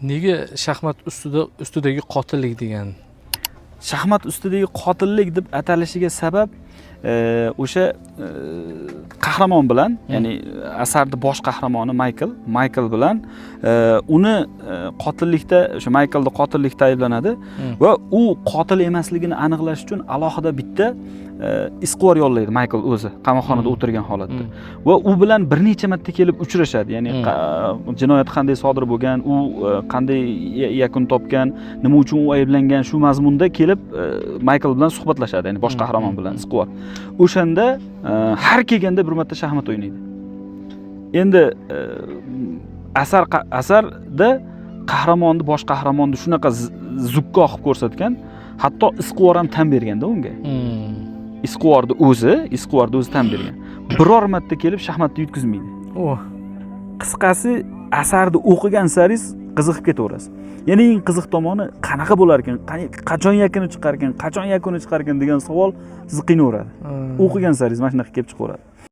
Nega "Shaxmat ustidagi qotillik" degan? "Shaxmat ustidagi qotillik" deb atalishiga sabab o'sha qahramon bilan, ya'ni asarni bosh qahramoni Maykl bilan uni qotillikda, o'sha Mayklni qotillikda ayblanadi va u qotil emasligini aniqlash uchun alohida bitta izquvar yollaydi Maykl o'zi qamoqxonada o'tirgan holatda va u bilan bir necha marta kelib uchrashadi, ya'ni jinoyat qanday sodir bo'lgan, u qanday yakun topgan, nima uchun u ayblangan, shu mazmunda kelib Maykl bilan suhbatlashadi, ya'ni bosh qahramon bilan izquvar. O'shanda har kelganda bir marta shaxmat o'ynaydi. Endi asarda qahramonni, bosh qahramonni shunaqa zukko qilib ko'rsatgan, hatto izquvar ham tan berganda unga. Izquvarni o'zi tan bergan, biror marta kelib shaxmatda yutqizmaydi. Qisqasi, asarni o'qigan saringiz qiziqib ketaverasiz. Yana eng qiziq tomoni, qanaqa bo'lar ekan, qachon yakuni chiqar ekan, qachon yakuni chiqar ekan degan savol sizni qiynaveradi. O'qigan saringiz mana shunaqa kelib chiqaveradi.